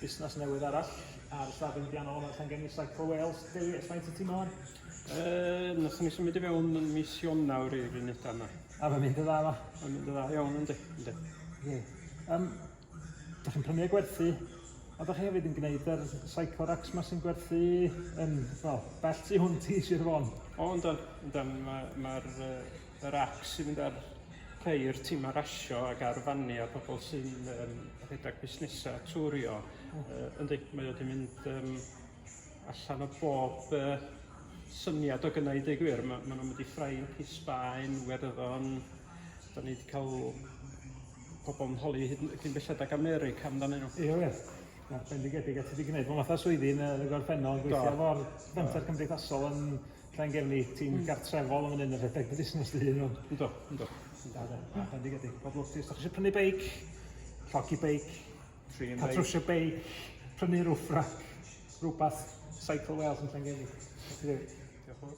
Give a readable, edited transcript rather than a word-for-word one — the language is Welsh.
Busnes newydd arall ar y stad ddiwydiannol yma yn Llangefni, Cycle Wales. Dewi, ers faint wyt ti 'ma wan? Yy, nathon ni symud i fewn yn mis Ionawr i'r unedau yma. A mae'n mynd yn dda 'ma? Mae'n mynd yn dda iawn, yndi, yndi. Ie. Um, da chi'n prynu a gwerthu, a da chi hefyd yn gwneud yr cycle racks 'ma sy'n gwerthu yn, wel, bell tu hwnt i Sir Fôn. O, yndan, yndan, mae'r ma, ma y racs sy'n mynd ar ceir tîmau rasio ac ar faniau pobl sy'n um, rhedeg busnesau twrio. Uh, yndi, mae o wedi mynd um, allan o bob uh, syniad o gynna i dweud gwir. Mae ma nhw'n mynd i Ffrainc, i Sbaen, Werddon. Da ni wedi cael pobl yn holi hyd yn belled ag America amdanyn nhw. Ie, wir. Na, bendigedig. A ti wedi gwneud bob math o swyddi yn y gorffennol, yn gweithio efo'r fenter cymdeithasol yn Llangefni, ti'n gartrefol yn fan hyn yn rhedeg dy fusnes dy hun rŵan. Yndw, yndw. Da, da, na, bendigedig. Pob lwc ti. Os da chi eisiau prynu beic, llogi beic, Trin cael beic. trwsio beic, prynu roof rack, rhywbeth, Cycle Wales yn Llangefni. Diolch i ti. Diolch yn fawr.